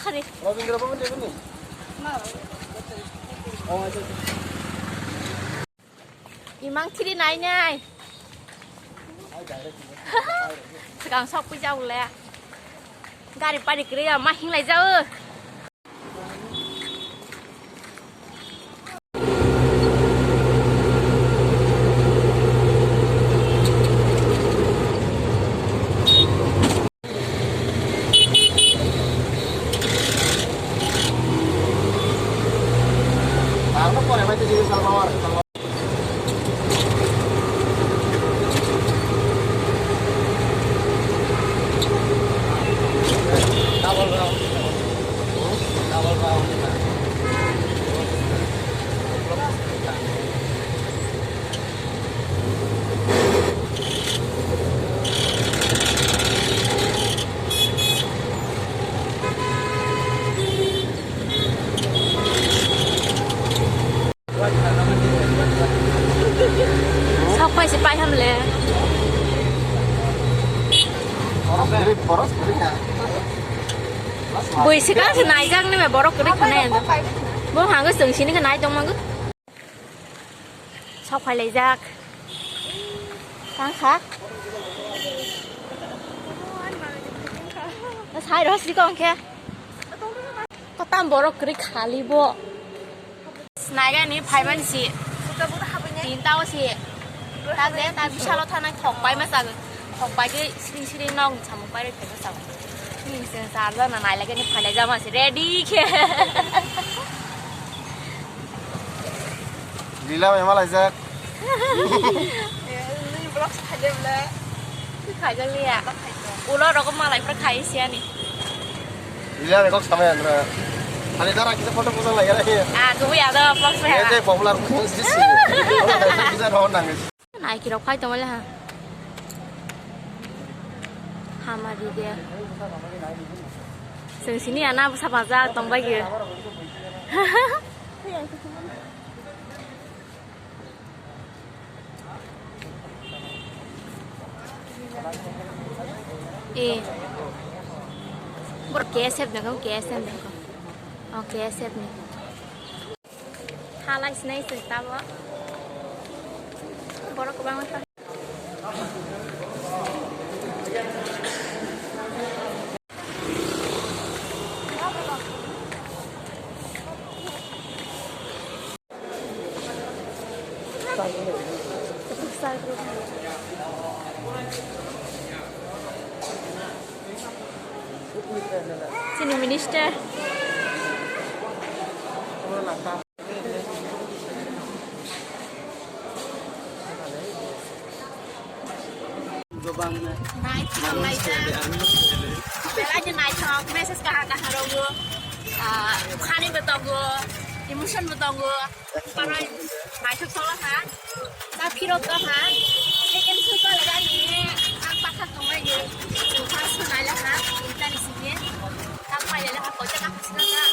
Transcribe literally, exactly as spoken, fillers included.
Khani. Imang thiri nai nai. Swkang sok pui jao le. Gari pari kwrwi ya ma hinglai jao. Sok phai se pai ham le. Bui se ka se naijak ne borok kwrwi khwnai. Bo hango chwng sini khe nai tong mango. Sok phai laijak. Tang kha. Sai ro sri kong khe. Kotam borok kwrwi khali bo. Snaigani phaiman si. Tinta o si. Ta je ta bisalo thanai thok pai ma sago. Thok pai je sring sring nog samung pai roi phai ma sago. Ni se sarjana nai lagani phai lai jama si ready khe. Lila bai malaijak. Nini vlog se khaide bole. Khaijak liya. Ulo rogo malai pura khai siani. Lila bai kok samai andra. Ani dara kita foto pusang lagi lagi. Ah, tuh ya ada vlog se. Ede popular pusang sih. Pusang rong nangis. Nai kirok phai tongmole ha. Hama di dia. Sing sini ana busa baja tongbai ge. Eh. Bor K S F dengkho, K S F dengkho. Oh, K S F ni. Halai sinai se tabo. Borok kwbangma. Chini minister. Naithok, naithok. Belai ni naithok, message kaha kaha rogo. Ah, funny bo tongo, emotion bo tongo. Paroi naithok tolo ha. Ta phirok to ha. Second show to lega ni. Ang pathak tongbai ni. First show naila ha. Intani sini. Ang pailele ha. Kocha ka khasna ha.